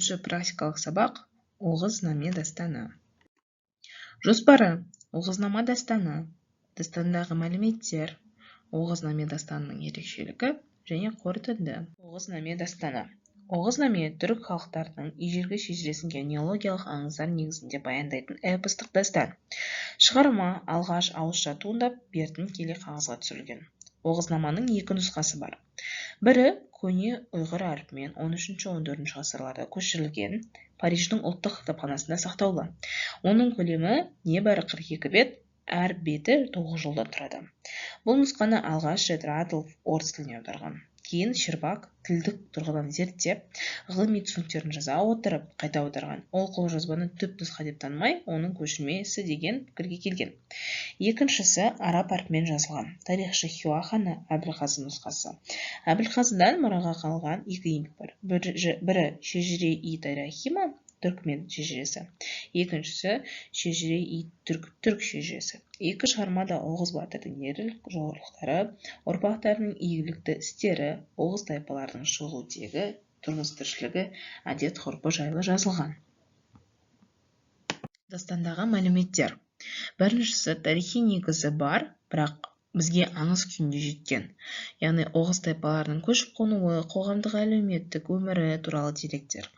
Төртінші практикалық сабақ Оғызнаме дастаны. Жоспары: Оғызнама дастаны, дастандағы мәліметтер, Оғызнаме дастанының ерекшелігі және қорытынды. Оғызнаме дастаны. Оғызнаме түрік халықтарының ежелгі шежіресін генеалогиялық аңыздар негізінде баяндайтын эпостық дастан. Шығарма алғаш ауызша туындап, бертін келе қағазға түсірілген. Оғызнаманың екі нұсқасы бар. Бірі көне ұйғыр әрпімен 13-14 ғасырларда көшірілген, Париждің ұлттық кітапханасында сақтаулы. Оның көлемі небәрі 42 бет, әр беті 9 жолдан тұрады. Бұл нұсқаны алғаш рет Радулов орыс тіліне аударған. Кейін Щербак тілдік тұрғыдан зерттеп, ғылыми түсініктерін жаза отырып, қайта аударған. Ол қолжазбаны түп нұсқа деп танымай, оның көшірмесі деген пікірге келген. Екіншісі араб әрпімен жазылған. Тарихшы Хиуа ханы Әбілқазы нұсқасы. Әбілқазыдан мұраға қалған екі еңбек бар. Бірі Шежіре-и Тарихима, түркмен шежіресі. Екіншісі Шежіре-и Түрк, түрк шежіресі. Екі шығармада Оғыз батырдың ерлік жорықтары, ұрпақтарының игілікті істері, оғыз тайпаларының шығу тегі, тұрмыс тіршілігі, әдет ғұрпы жайлы жазылған. Дастандағы мәліметтер. Біріншісі тарихи негізі бар, бірақ бізге аңыз күйінде жеткен. Яғни оғыз тайпаларының көшіп қонуы, қоғамдық әлеуметтік өмірі туралы деректер.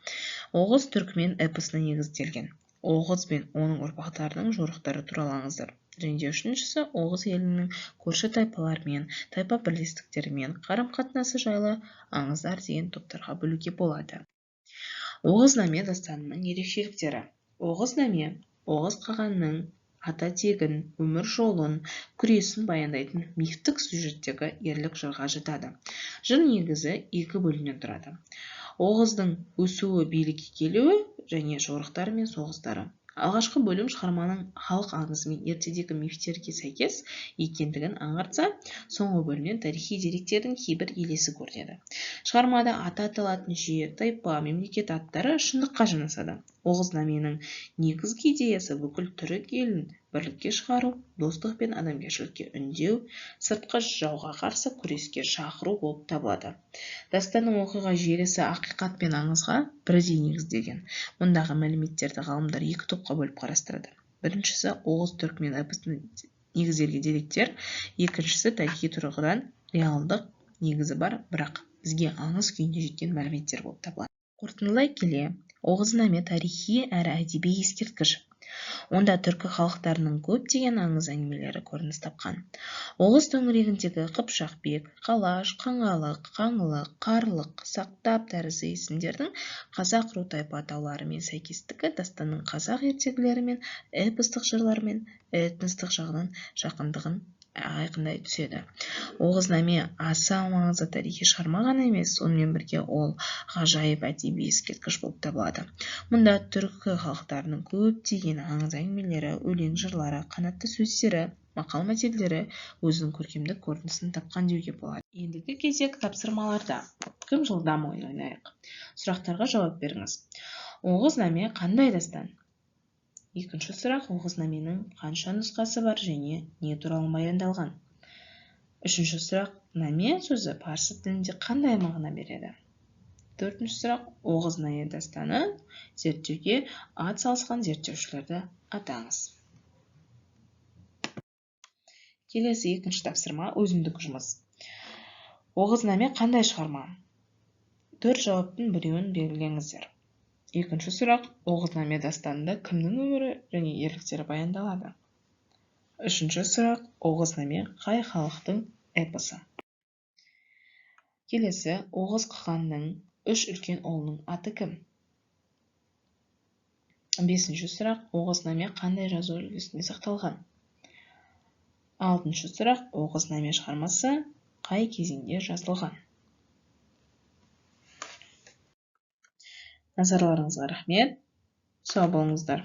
Оғыз түркмен эпосына негізделген. Оғыз бен оның ұрпақтарының жорықтары туралы аңыздар. Және де үшіншісі оғыз елінің көрші тайпалармен, тайпа бірлестіктерімен қарым-қатынасы жайлы аңыздар деген топтарға бөлуге болады. Оғызнаме дастанының ерекшеліктері. Оғызнаме Оғыз қағанның ата тегін, өмір жолын, күресін баяндайтын мифтік сюжеттегі ерлік жырға жатады. Жыр негізі екі бөлімнен тұрады. Оғыздың өсуі, билікке келуі және жорықтары мен соғыстары. Алғашқы бөлім шығарманың халық аңызы мен ертедегі мифтерге сәйкес екендігін аңғартса, соңғы бөлімнен тарихи деректердің кейбір елесі көрінеді. Шығармада аты аталатын жер, тайпа, мемлекет аттары шындыққа жанасады. Оғызнаменің негізгі идеясы бүкіл түрік елін бірлікке шығару, достық пен адамгершілікке үндеу, сыртқы жауға қарсы күреске шақыру болып табылады. Дастанның оқиға желісі ақиқат пен аңызға бірдей негізделген. Мұндағы мәліметтерді ғалымдар екі топқа бөліп қарастырады. Біріншісі оғыз түркмен эпосына негізделген деректер, екіншісі тарихи тұрғыдан реалдық негізі бар, бірақ бізге аңыз күйінде жеткен мәліметтер болып табылады. Қорытындылай келе, Оғызнаме тарихи әрі әдеби ескерткіш. Онда түркі халықтарының көптеген аңыз әңгімелері көрініс тапқан. Оғыз төңірегіндегі Қыпшақбек, Қалаш, Қаңғалық, Қаңлы, Қарлық, Сақтап тәрізді есімдердің қазақ ру тайпа атауларымен сәйкестігі дастанның қазақ ертегілері мен эпостық жырлармен этностық жағынан жақындығын айқындай түседі. Оғызнаме аса маңызды тарихи шығарма ғана емес, сонымен бірге ол ғажайып әдеби ескерткіш болып табылады. Мұнда түркі халықтарының көптеген аңыз әңгімелері, өлең жырлары, қанатты сөздері, мақал мәтелдері өзінің көркемдік көрінісін тапқан деуге болады. Ендігі кезек тапсырмаларда. Кім жылдам ойын ойнайық? Сұрақтарға жауап беріңіз. Оғызнаме қандай дастан? Екінші сұрақ, Оғызнаменің қанша нұсқасы бар және не туралы баяндалған? Үшінші сұрақ, наме сөзі парсы тілінде қандай мағына береді? Төртінші сұрақ, Оғызнаме дастаны зерттеуге ат салысқан зерттеушілерді атаңыз. Келесі екінші тапсырма, өзіндік жұмыс. Оғызнаме қандай шығарма? Төрт жауаптың біреуін белгілеңіздер. Екінші сұрақ, Оғызнаме дастанында кімнің өмірі және ерліктері баяндалады? Үшінші сұрақ, Оғызнаме қай халықтың эпосы? Келесі, Оғыз қағанның үш үлкен ұлының аты кім? Бесінші сұрақ, Оғызнаме қандай жазу үлгісінде сақталған? Алтыншы сұрақ, Оғызнаме шығармасы қай кезеңде жазылған? Назарларыңызға рахмет. Сау болыңыздар.